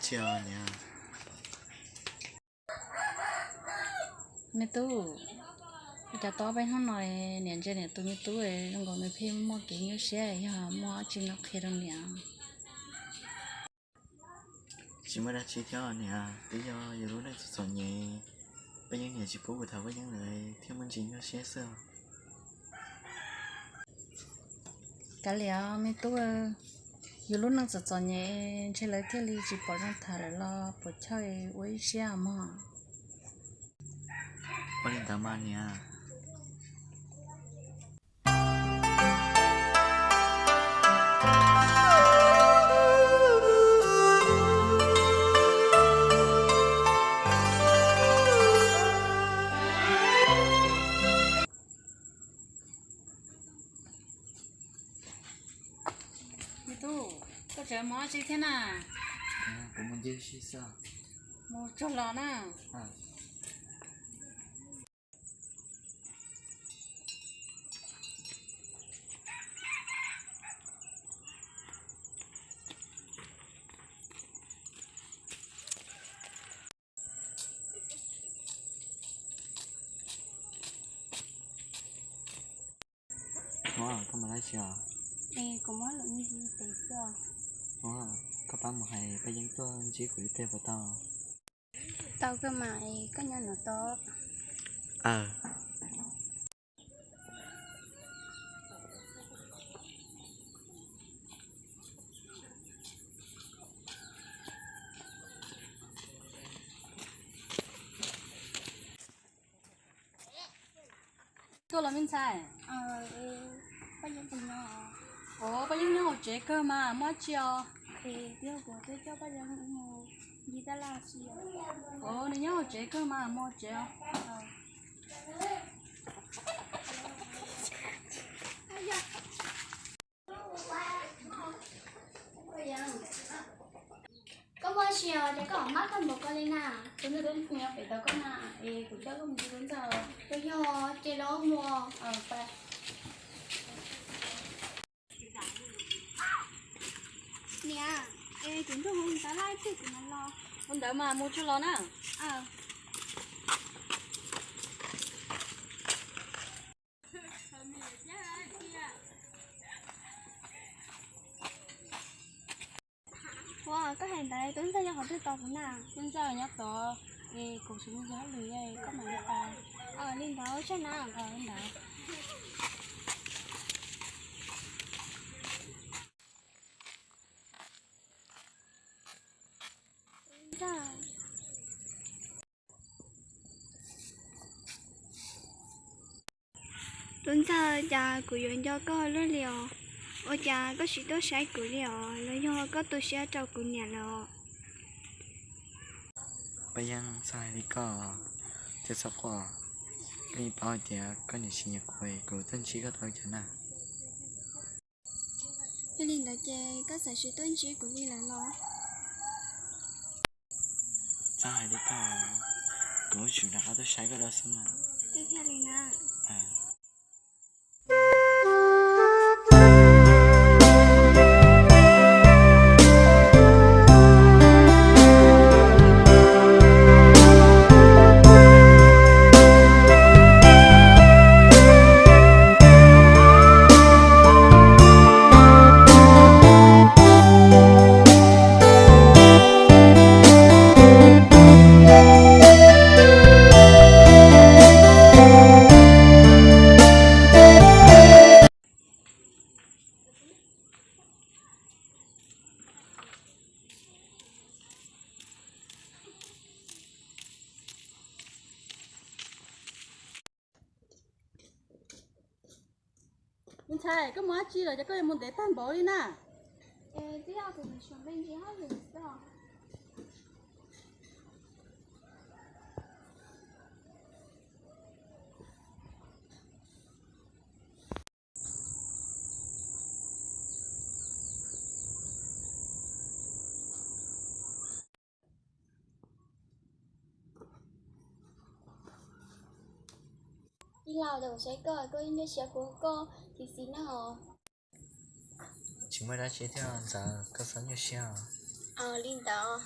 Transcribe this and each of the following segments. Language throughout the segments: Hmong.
Tsis os niam. Me tub, ua cas tau ob peb hnub no niam ntsia niam tus me tub zoo nkaus nws pheej muaj kev nyuaj siab, yog muaj dab tsi no qhia rau niam. Tsis muaj dab tsi thiab niam, twb yog yus lub neej txom txom nyem, Paj Yeeb niam tsis pub kuv tham Paj Yeeb lawm thiaj muaj ntsis nyuaj siab xwb. Kav liam me tub, yus lub neej txom txom nyem ntshe lawv thiaj li tsis pom zoo tham lawm los puas chawj ua ib siab mog. Ua li ntawd mas niam. Me tub, koj tseem mus dab tsi thiab na? Kuv mus ncig ua si xwb. Mus tsuag los na. Muab, koj mus dab tsi os? Es kuv muab lwm me ntsis tes xwb os. Muab, koj pab mus hais Paj Yeeb tuaj ntsib kuv ib pliag puas tau? Tau kawg mas, es koj nyob no tos. Aw. Tuaj los me ntxhais? Paj Yeeb nyob hauv tsev kawg mas, muaj dab tsi os? Nws nyob hauv tsev kawg mas, mus hauv tsev os. Koj muaj dab tsi os, ces koj mab koj npaum ko li na? Tus ntxawg tuaj nyob pem tos koj na, es kuv coj koj mus ntsib tus ntxawg. Los yog ces los mus. Niam, es kuv nrog hu ntawv laij twg kuv mam los. Hu ntawv mas mus tsuag los na. Ua, koj hais ntawd tus ntxawg nyob qhov twg tos kuv na? Tus ntxawg nyob tod, es kuv tsis muaj hauj lwm, koj mam li tos. Li ntawd tsam na. Li ntawd. Tus ntxawg, cas kuv yuav nco koj luaj li os? Ua cas koj tsis tuaj saib kuv li os? Los yog koj tu siab rau kuv niam lawm os? Paj Yeeb, txhob hais li koj thiab, txhob quaj. Koj yeej paub hais tias koj niam tsis nyiam kuv, kuv tuaj ntsib koj tau cas na. Yog li ntawd ces koj xav tsis tuaj ntsib kuv li lawm los? Txhob hais li koj, kuv yuav tsum rov qab tuaj saib koj dua xwb mas. Thiaj li na. Me ntxhais, koj mus dab tsi los ces koj yuav mus ntev tag npaum li na? Twb yog kuv mus xyuas me ntsis hauj lwm xwb. Ib los kuv saib koj, koj ib nyuaj siab kuv koj tib si na os. Tsis muaj dab tsi thiab ntxawm, koj txhob nyuaj siab os. Li ntawd.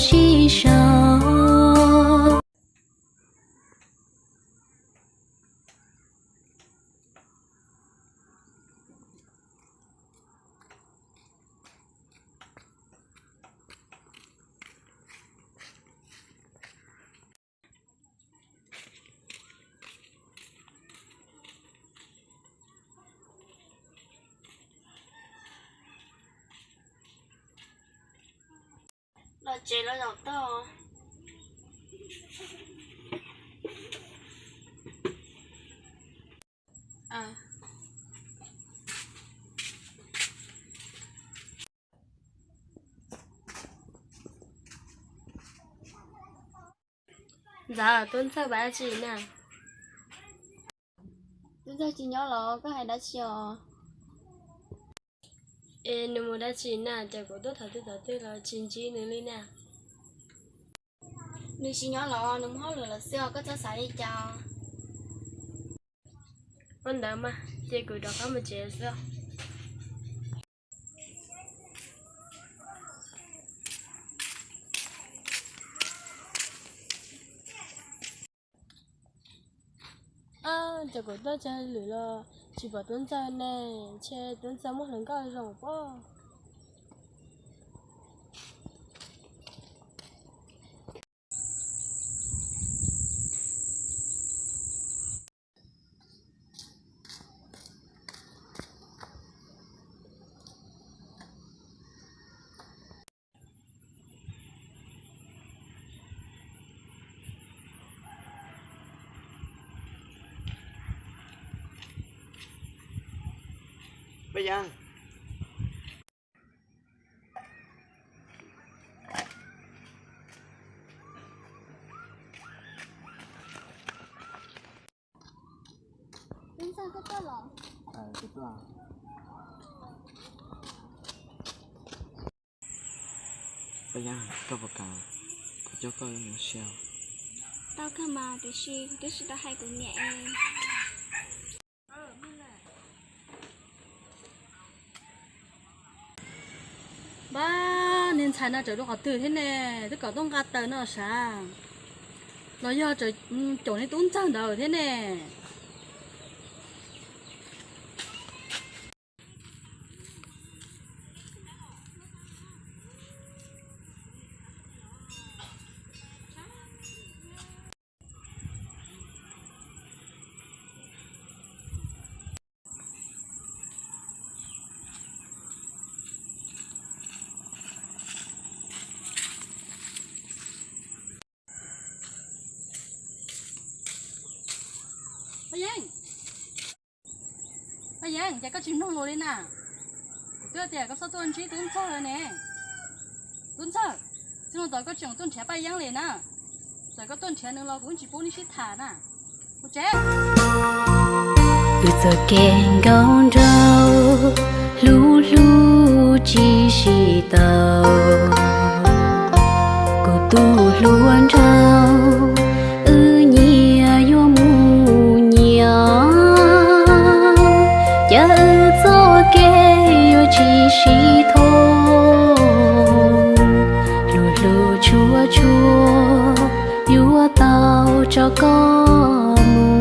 sib sau. Los tsev los zaum tag. Ntxawm, Tub Ntxawg pab tsi na? Tub Ntxawg tsis nyob los koj hais dab tsi os? Es nws mus dab tsi na, ces kuv tuaj thaum twg thaum twg los tsis ntsib nws li na. Nws tsis nyob los nws mus hauj lwm lawm xwb os, koj txhob xav li cas. Ua ntawd mas ces kuv rov qab mus tsev xwb. Ces kuv tuaj cog lwm los tsis pom Tub Ntxawg ne, ntshe Tub Ntxawg muaj hluas nkauj zoo pob. Paj Yeeb. Tub Ntxawg, koj tuaj los? Paj Yeeb, koj puas kam kuv coj koj mus ua si? Tau kawg mas, tiam sis kuv twb tsis tau hais kuv niam es. Npab, niag ntxhais no tseem dua qhov twg thiab ne? Twb kom tuaj nqa taws no sav, los yog tseem caum niag Tub Ntxawg ntawd thiab ne? Paj Yeeb, Paj Yeeb, ces koj tsis mloog luag li na. Kuv twb tias koj txhob tuaj ntsib Tub Ntxawg ne. Tub Ntxawg, txij no tod koj tseem tuaj nrhiav Paj Yeeb li na. Txawm koj tuaj nrhiav nws los kuv tsis pub neb sib tham na. Mus tsev. Wb txoj kev nkauj nraug, hlub hlub tsis sib tau. Kuv tus hluas nraug, wb nyias yuav mus nyias, cas wb txoj kev yuav tsis sib thoob. Hlub hlub tshua tshua, yuav tau tso koj mus.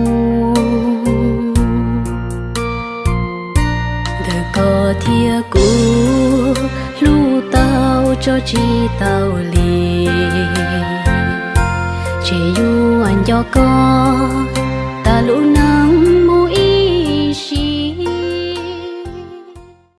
Ntawm koj thiab kuv, hlub tau tso tsis tau li. Tseem yuav nco koj tas lub